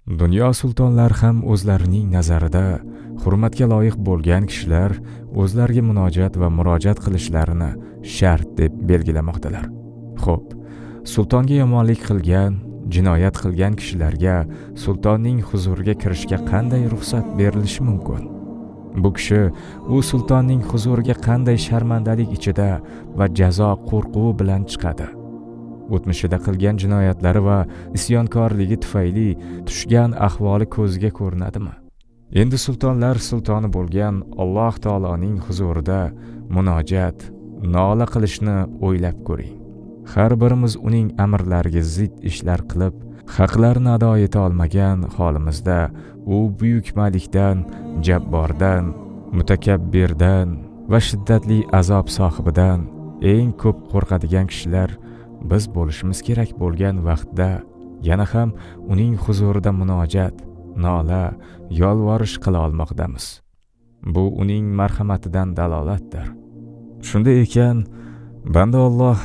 Dunyo sultonlari ham o'zlarining nazarida hurmatga loyiq bo'lgan kishilar o'zlariga munojat va murojaat qilishlarini shart deb belgilamoqdalar. Xo'p, sultonga yomonlik qilgan, jinoyat qilgan kishilarga sultonning huzuriga kirishga qanday ruxsat berilishi mumkin? Bu kishi u sultonning huzuriga qanday sharmandalik ichida va jazo qo'rquvi bilan chiqadi? O'tmishida qilgan jinoyatlari va isyonkorligi tufayli tushgan ahvoli ko'zga ko'rinadimi? Endi sultonlar sultoni bo'lgan Alloh taoloning huzurida munojat, nola qilishni o'ylab ko'ring. Har birimiz uning amrlariga zid ishlar qilib, haqlarini ado eta olmagan holimizda u buyuk malikdan, jabbordan, mutakabbirdan va shiddatli azob sohibidan eng ko'p qo'rqadigan kishilar biz bo'lishimiz kerak bo'lgan vaqtda yana ham uning huzurida munojat, nola, yolvorish qila olmoqdamiz. Bu uning marhamatidan dalolatdir. Shunday ekan, banda Alloh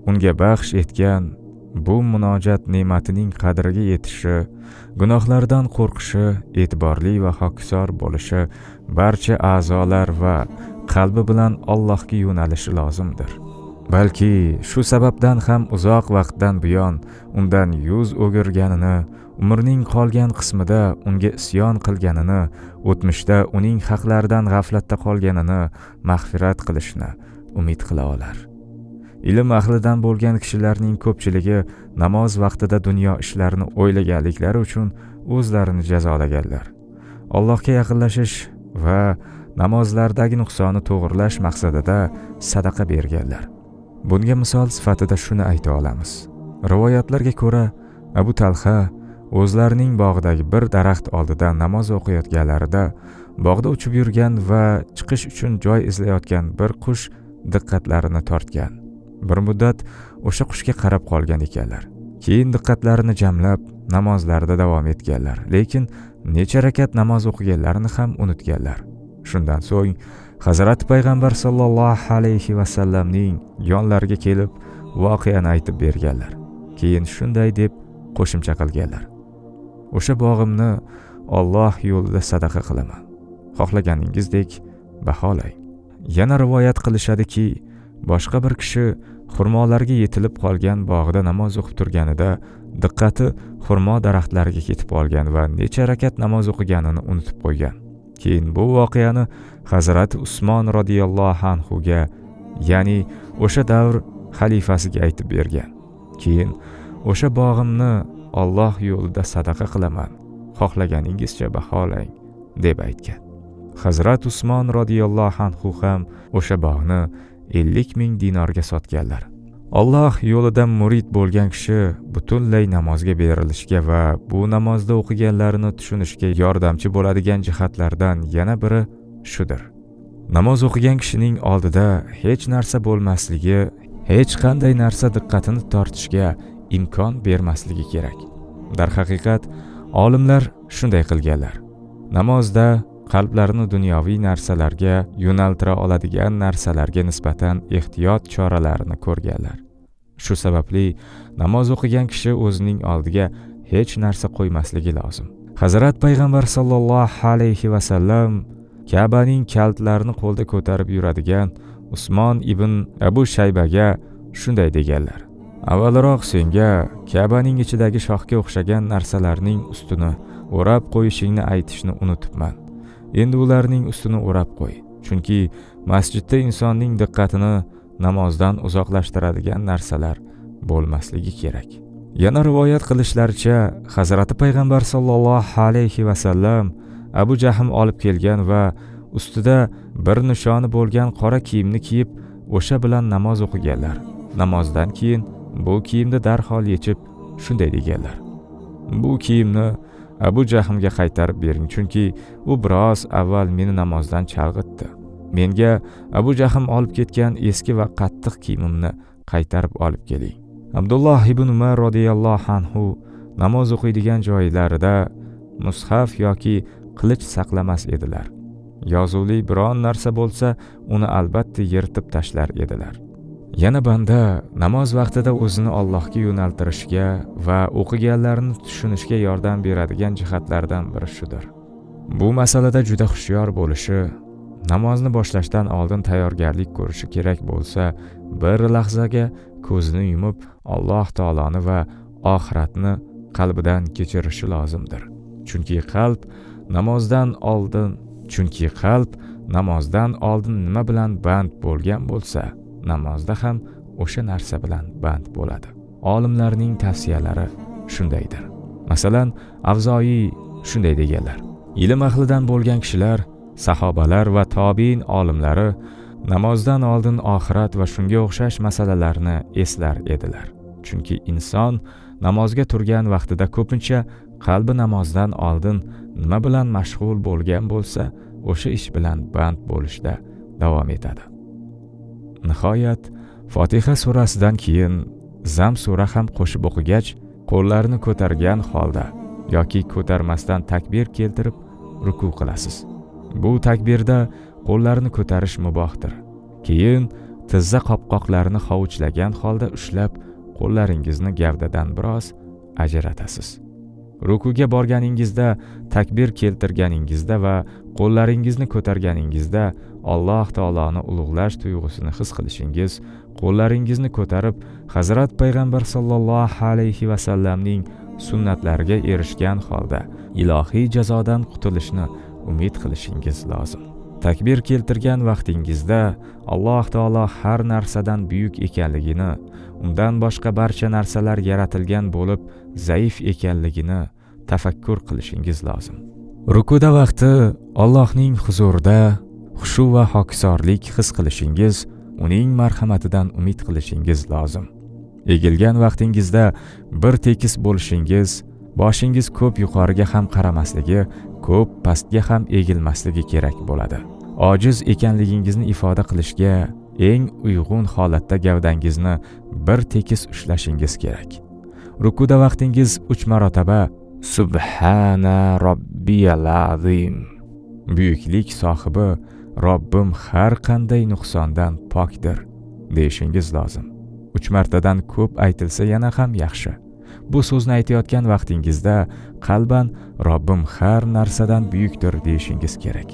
unga baxsh etgan bu munojat ne'matining qadriga yetishi, gunohlardan qo'rqishi, e'tiborli va hokisor bo'lishi, barcha a'zolar va qalbi bilan Allohga yo'nalishi lozimdir. Balki shu sababdan ham uzoq vaqtdan buyon undan yuz o'girganini, umrning qolgan qismida unga isyon qilganini, o'tmishda uning haqlaridan g'aflatda qolganini mag'firat qilishni umid qila olar. Ilm ahlidan bo'lgan kishilarning ko'pchiligi namoz vaqtida dunyo ishlarini o'ylaganliklari uchun o'zlarini jazolaganlar. Allohga yaqinlashish va namozlardagi nuqsonni to'g'irlash maqsadida sadaqa berganlar. Bunga misol sifatida shuni ayta olamiz. Rivoyatlarga ko'ra, Abu Talha o'zlarining bog'idagi bir daraxt oldida namoz o'qiyotganlarida bog'da uchib yurgan va chiqish uchun joy izlayotgan bir qush diqqatlarini tortgan. Bir muddat o'sha qushga qarab qolgan ekanlar. Keyin diqqatlarini jamlab namozlarida davom etganlar, lekin necha rakat namoz o'qiganlarini ham unutganlar. Shundan so'ng Hazrati Payg'ambar sallallohu alayhi va sallamning yonlariga kelib voqeani aytib berganlar. Keyin shunday deb qo'shimcha qilganlar: O'sha bog'imni Alloh yo'lida sadaqa qilaman. Xohlaganingizdek baholang. Yana rivoyat qilishadiki, boshqa bir kishi xurmolarga yetilib qolgan bog'da namoz o'qib turganida diqqati xurmo daraxtlariga ketib qolgan va necha rakat namoz o'qiganini unutib qo'ygan. Keyin bu voqeani Hazrati Usmon radhiyallohu anhu ga, ya'ni o'sha davr xalifasiga aytib bergan. Keyin o'sha bog'imni Alloh yo'lida sadaqa qilaman, xohlaganingizcha baholang deb aytgan. Hazrat Usmon radhiyallohu anhu ham o'sha bog'ni 50 ming dinorga sotganlar. Alloh yo'lida murid bo'lgan kishi butunlay namozga berilishga va bu namozda o'qiganlarini tushunishga yordamchi bo'ladigan jihatlardan yana biri shudir. Namoz o'qigan kishining oldida hech narsa bo'lmasligi, hech qanday narsa diqqatini tortishga imkon bermasligi kerak. Darhaqiqat, olimlar shunday qilganlar. Namozda qalblarni dunyoviy narsalarga yo'naltira oladigan narsalarga nisbatan ehtiyot choralarini ko'rganlar. Shu sababli namoz o'qigan kishi o'zining oldiga hech narsa qo'ymasligi lozim. Hazrat Payg'ambar sallallohu alayhi va sallam Ka'baning kalitlarini qo'lda ko'tarib yuradigan Usmon ibn Abu Shaybaga shunday deganlar: Avvalroq senga Ka'baning ichidagi shoxga o'xshagan narsalarning ustini o'rab qo'yishingni aytishni unutibman. Endi ularning ustini o'rab qo'y, chunki masjidda insonning diqqatini namozdan uzoqlashtiradigan narsalar bo'lmasligi kerak. Yana rivoyat qilishlaricha, Hazrati Payg'ambar sallallohu alayhi va sallam Abu Jahm olib kelgan va ustida bir nishoni bo'lgan qora kiyimni kiyib, o'sha bilan namoz o'qiganlar. Namozdan keyin bu kiyimni darhol yechib shunday deganlar: Bu kiyimni Abu Jahmga qaytarib bering, chunki u biroz avval meni namozdan chalg'itdi. Menga Abu Jahm olib ketgan eski va qattiq kiyimimni qaytarib olib keling. Abdulloh ibn Umar radhiyallohu anhu namoz o'qiydigan joylarida mushaf yoki qilich saqlamas edilar. Yozuvli biron narsa bo'lsa, uni albatta yirtib tashlar edilar. Yana banda namoz vaqtida o'zini Allohga yo'naltirishga va o'qiganlarini tushunishga yordam beradigan jihatlardan biri shudir. Bu masalada juda hushyor bo'lishi, namozni boshlashdan oldin tayyorgarlik ko'rishi kerak bo'lsa, bir lahzaga ko'zini yumib Alloh taoloni va oxiratni qalbidan kechirishi lozimdir. Chunki qalb namozdan oldin nima bilan band bo'lgan bo'lsa, namozda ham o'sha narsa bilan band bo'ladi. Olimlarning tavsiyalari shundaydir. Masalan, Avzoiy shunday deganlar: ilm ahlidan bo'lgan kishilar, sahobalar va tobiin olimlari namozdan oldin oxirat va shunga o'xshash masalalarni eslar edilar. Chunki inson namozga turgan vaqtida ko'pincha qalbi namozdan oldin nima bilan mashg'ul bo'lgan bo'lsa, o'sha ish bilan band bo'lishda davom etadi. Nihoyat, Fotiha surasidan keyin Zam sura ham qo'shib o'qigach, qo'llarni ko'targan holda yoki ko'tarmasdan takbir keltirib ruku qilasiz. Bu takbirda qo'llarni ko'tarish mubohdir. Keyin tizza qopqoqlarini hovuchlagan holda ushlab, qo'llaringizni gavdadan biroz ajratasiz. Rukuga borganingizda, takbir keltirganingizda va qo'llaringizni ko'targaningizda Alloh taoloni ulug'lash tuyg'usini his qilishingiz, qo'llaringizni ko'tarib Hazrat payg'ambar sollallohu alayhi va sallamning sunnatlariga erishgan holda ilohiy jazodan qutulishni umid qilishingiz lozim. Takbir keltirgan vaqtingizda Alloh taolo har narsadan buyuk ekanligini, undan boshqa barcha narsalar yaratilgan bo'lib zaif ekanligini tafakkur qilishingiz lozim. Rukuda vaqti Allohning huzurida xushu va hokisorlik his qilishingiz, uning marhamatidan umid qilishingiz lozim. Egilgan vaqtingizda bir tekis bo'lishingiz, boshingiz ko'p yuqoriga ham qaramasligi, ko'p pastga ham egilmasligi kerak bo'ladi. Ojiz ekanligingizni ifoda qilishga eng uyg'un holatda gavdangizni bir tekis ushlashingiz kerak. Rukuda vaqtingiz 3 marotaba Subhana robbiyal azim, buyuklik sohibi Robbim har qanday nuqsondan pokdir deyishingiz lozim. 3 martadan ko'p aytilsa yana ham yaxshi. Bu so'zni aytayotgan vaqtingizda qalban Robbim har narsadan buyukdir deyishingiz kerak.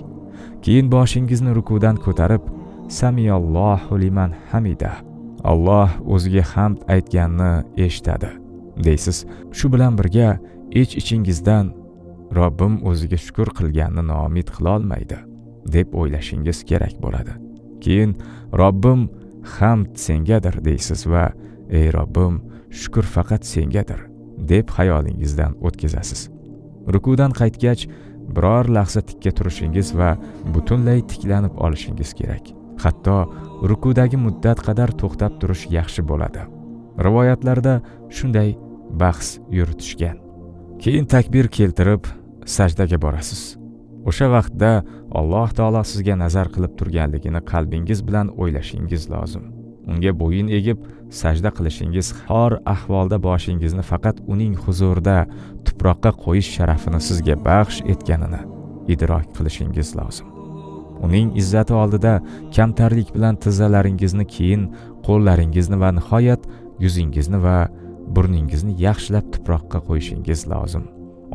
Keyin boshingizni rukudan ko'tarib Samiyallohu liman hamida, Alloh o'ziga hamd aytganni eshitadi deysiz. Shu bilan birga ich-ichingizdan Robbim o'ziga shukr qilganni noumid qila olmaydi deb o'ylashingiz kerak bo'ladi. Keyin Robbim hamd sengadir deysiz va ey Robbim, shukr faqat sengadir deb xayolingizdan o'tkazasiz. Rukudan qaytgach biror lahza tikka turishingiz va butunlay tiklanib olishingiz kerak. Hatto rukudagi muddat qadar to'xtab turish yaxshi bo'ladi. Rivoyatlarda shunday bahs yuritishgan. Keyin takbir keltirib sajdaga borasiz. O'sha vaqtda Alloh taolo sizga nazar qilib turganligini qalbingiz bilan o'ylashingiz lozim. Unga bo'yin egib sajda qilishingiz, xor ahvolda boshingizni faqat uning huzurida tuproqqa qo'yish sharafini sizga baxsh etganini idrok qilishingiz lozim. Uning izzati oldida kamtarlik bilan tizzalaringizni, keyin qo'llaringizni va nihoyat yuzingizni va burningizni yaxshilab tuproqqa qo'yishingiz lozim.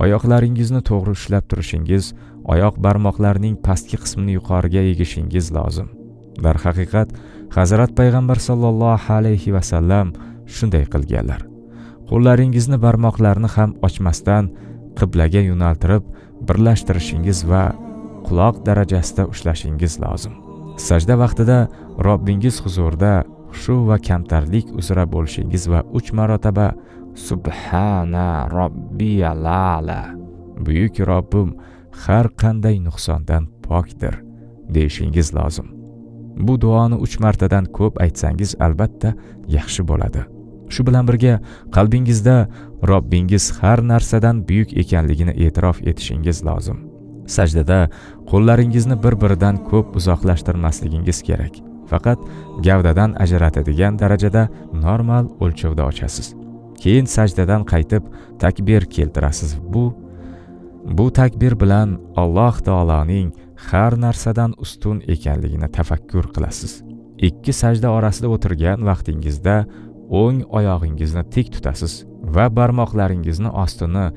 Oyoqlaringizni to'g'ri ushlab turishingiz, oyoq barmoqlarining pastki qismini yuqoriga egishingiz lozim. Darhaqiqat, Hazrat payg'ambar sollallohu alayhi va sallam shunday qilganlar. Qo'llaringizni barmoqlarni ham ochmasdan qiblaga yo'naltirib birlashtirishingiz va quloq darajasida ushlashingiz lozim. Sajda vaqtida Robbingiz huzurida xushu va kamtarlik uzra bo'lishingiz va 3 marotaba Subhana robbiyal a'la, buyuk Robbim har qanday nuqsondan pokdir deyishingiz lozim. Bu duoni 3 martadan ko'p aytsangiz albatta yaxshi bo'ladi. Shu bilan birga qalbingizda Robbingiz har narsadan buyuk ekanligini e'tirof etishingiz lozim. Sajdada qo'llaringizni bir-biridan ko'p uzoqlashtirmasligingiz kerak. Faqat gavdadan ajratadigan darajada normal o'lchovda ochasiz. Keyin sajdadan qaytib takbir keltirasiz. Bu takbir bilan Alloh taoloning har narsadan ustun ekanligini tafakkur qilasiz. Ikki sajda orasida o'tirgan vaqtingizda o'ng oyog'ingizni tik tutasiz va barmoqlaringizni ostini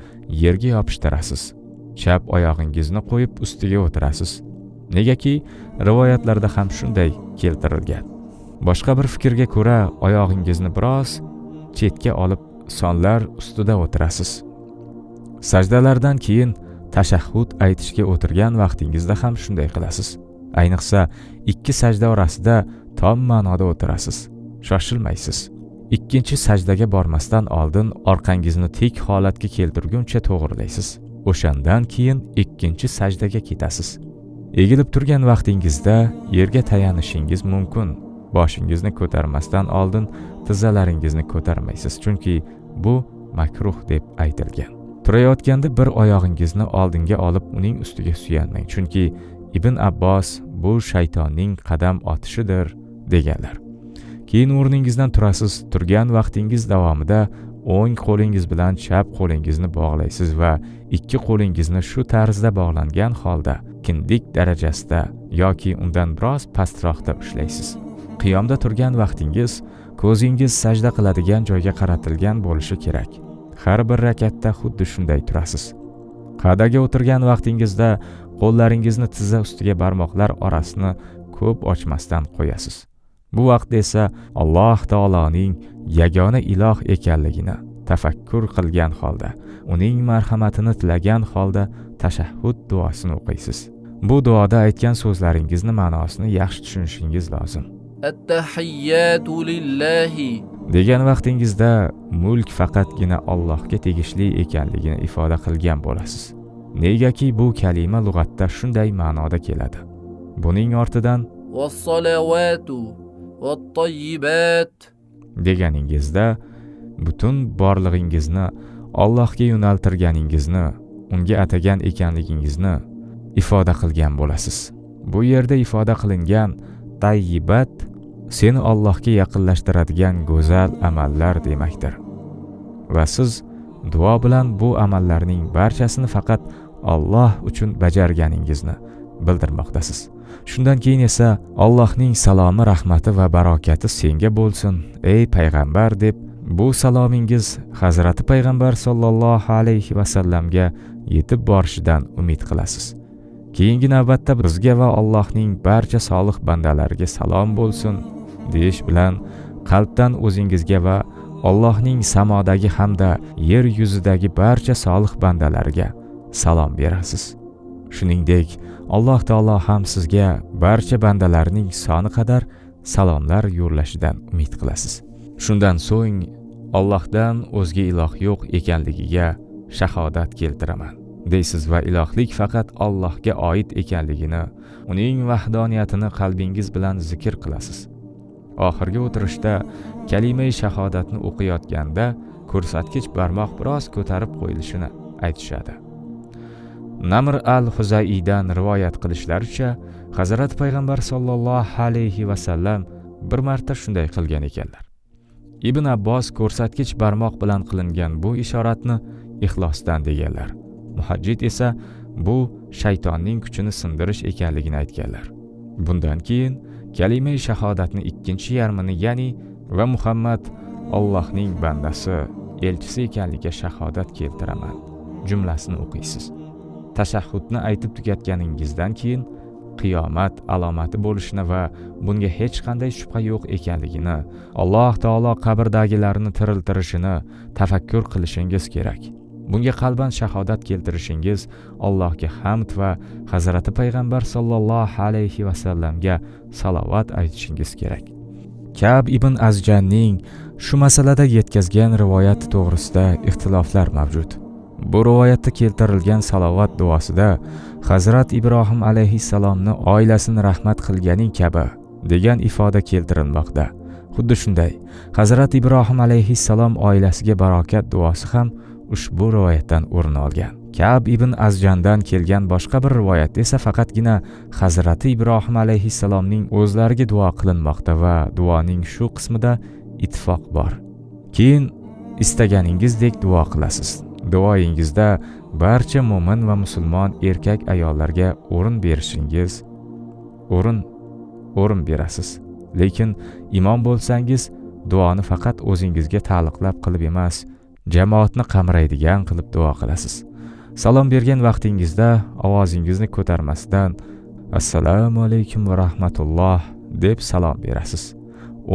yerga yopishtirasiz. Chap oyog'ingizni qo'yib ustiga o'tirasiz. Negaki rivoyatlarda ham shunday keltirilgan. Boshqa bir fikrga ko'ra, oyog'ingizni biroz chetga olib sonlar ustida o'tirasiz. Sajdalardan keyin tashahhud aytishga o'tirgan vaqtingizda ham shunday qilasiz. Ayniqsa ikki sajda orasida tom ma'noda o'tirasiz. Shoshilmaysiz. Ikkinchi sajdaga bormasdan oldin orqangizni tik holatga keltirguncha to'g'rilaysiz. O'shandan keyin ikkinchi sajdaga ketasiz. Egilib turgan vaqtingizda yerga tayanishingiz mumkin. Boshingizni ko'tarmasdan oldin tizzalaringizni ko'tarmaysiz, chunki bu makruh deb aytilgan. Turayotganda bir oyog'ingizni oldinga olib uning ustiga suyanmang, chunki Ibn Abbos bu shaytonning qadam otishidir deganlar. Keyin o'rningizdan turasiz. Turgan vaqtingiz davomida o'ng qo'lingiz bilan chap qo'lingizni bog'laysiz va ikki qo'lingizni shu tarzda bog'langan holda kindik darajasida yoki undan biroz pastroqda ushlaysiz. Qiyomda turgan vaqtingiz ko'zingiz sajda qiladigan joyga qaratilgan bo'lishi kerak. Har bir rakatda xuddi shunday turasiz. Qa'daga o'tirgan vaqtingizda qo'llaringizni tizza ustiga barmoqlar orasini ko'p ochmasdan qo'yasiz. Bu vaqtda esa Alloh taoloning yagona iloh ekanligini tafakkur qilgan holda, uning marhamatini tilagan holda tashahhud duosini o'qiysiz. Bu duoda aytgan so'zlaringizni ma'nosini yaxshi tushunishingiz lozim. At-tahiyyatu lillahi degan vaqtingizda mulk faqatgina Allohga tegishli ekanligini ifoda qilgan bo'lasiz. Negaki bu kalima lug'atda shunday ma'noda keladi. Buning ortidan was-salavatu wat-tayyibat deganingizda butun borlig'ingizni Allohga yo'naltirganingizni, unga atagan ekanligingizni ifoda qilgan bo'lasiz. Bu yerda ifoda qilingan tayyibat seni Allohga yaqinlashtiradigan go'zal amallar demakdir. Va siz duo bilan bu amallarning barchasini faqat Alloh uchun bajarganingizni bildirmoqdasiz. Shundan keyin esa Allohning salomi, rahmati va barakati senga bo'lsin, ey payg'ambar deb bu salomingiz Hazrati payg'ambar sollallohu alayhi va sallamga yetib borishidan umid qilasiz. Keyingi navbatda bizga va Allohning barcha solih bandalariga salom bo'lsin deyish bilan qalbdan o'zingizga va Allohning samodagi hamda yer yuzidagi barcha solih bandalariga salom berasiz. Shuningdek, Alloh taolo ham sizga barcha bandalarning soni qadar salomlar yo'llashidan umid qilasiz. Shundan so'ng Allohdan o'zga iloh yo'q ekanligiga shahodat keltiraman deysiz va ilohlik faqat Allohga oid ekanligini, uning vahdoniyatini qalbingiz bilan zikr qilasiz. Oxirgi o'tirishda kalimai shahodatni o'qiyotganda ko'rsatkich barmoq biroz ko'tarib qo'yilishini aytishadi. Namr al-Huzaiydan rivoyat qilishlaricha, Hazrat payg'ambar sollallohu alayhi va sallam bir marta shunday qilgan ekanlar. Ibn Abbos ko'rsatkich barmoq bilan qilingan bu ishoratni ixlosdan deganlar. Muhajjid esa bu shaytonning kuchini sindirish ekanligini aytganlar. Bundan keyin kalimai shahodatni ikkinchi yarmini, ya'ni va Muhammad Allohning bandasi, elchisi ekanligiga shahodat keltiraman jumlasini o'qiysiz. Tashahhudni aytib tugatganingizdan keyin qiyomat alomati bo'lishini va bunga hech qanday shubha yo'q ekanligini, Alloh taolo qabrdagilarni tiriltirishini tafakkur qilishingiz kerak. Bunga qalban shahodat keltirishingiz, Allohga hamd va Hazrati payg'ambar sollallohu alayhi va sallamga salovat aytishingiz kerak. Ka'b ibn Azjanning shu masalada yetkazgan rivoyati to'g'risida ixtiloflar mavjud. Bu rivoyatda keltirilgan salovat duosida Hazrat Ibrohim alayhissalomni oilasini rahmat qilganing kabi degan ifoda keltirilmoqda. Xuddi shunday, Hazrat Ibrohim alayhissalom oilasiga barokat duosi ham ushbu rivoyatdan o'rin olgan. Ka'b ibn Azjandan kelgan boshqa bir rivoyatda esa faqatgina Hazrati Ibrohim alayhissalomning o'zlariga duo qilinmoqda va duoning shu qismida ittifoq bor. Keyin istaganingizdek duo qilasiz. Duoyingizda barcha mo'min va musulmon erkak ayollarga o'rin berishingiz, o'rin berasiz. Lekin imom bo'lsangiz, duoni faqat o'zingizga taalluqlab qilib emas, jamoatni qamraydigan qilib duo qilasiz. Salom bergan vaqtingizda ovozingizni ko'tarmasdan assalomu alaykum va rahmatulloh deb salom berasiz.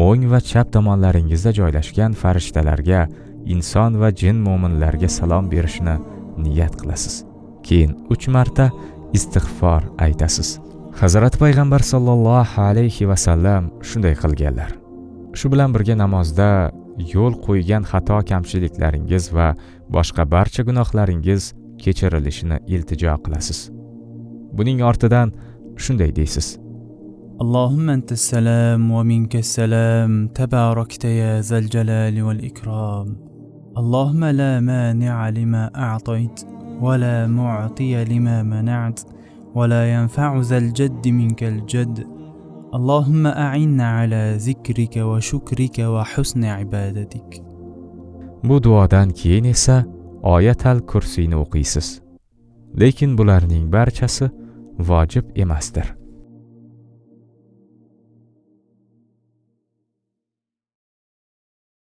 O'ng va chap tomonlaringizda joylashgan farishtalarga, inson va jin mo'minlarga salom berishni niyat qilasiz. Keyin 3 marta istig'for aytasiz. Hazrat payg'ambar sollallohu alayhi va sallam shunday qilganlar. Shu bilan birga namozda yo'l qo'ygan xato kamchiliklaringiz va boshqa barcha gunohlaringiz kechirilishini iltijo qilasiz. Buning ortidan shunday deysiz: اللهم أنت السلام ومنك السلام، تباركت يا ذا الجلال والإكرام. اللهم لا مانع لما أعطيت ولا معطي لما منعت ولا ينفع ذا الجد منك الجد. اللهم أعنا على ذكرك وشكرك وحسن عبادتك. Bu duodan keyin esa Oyatal Kursiyni o'qiysiz. Lekin bularning barchasi vojib emasdir.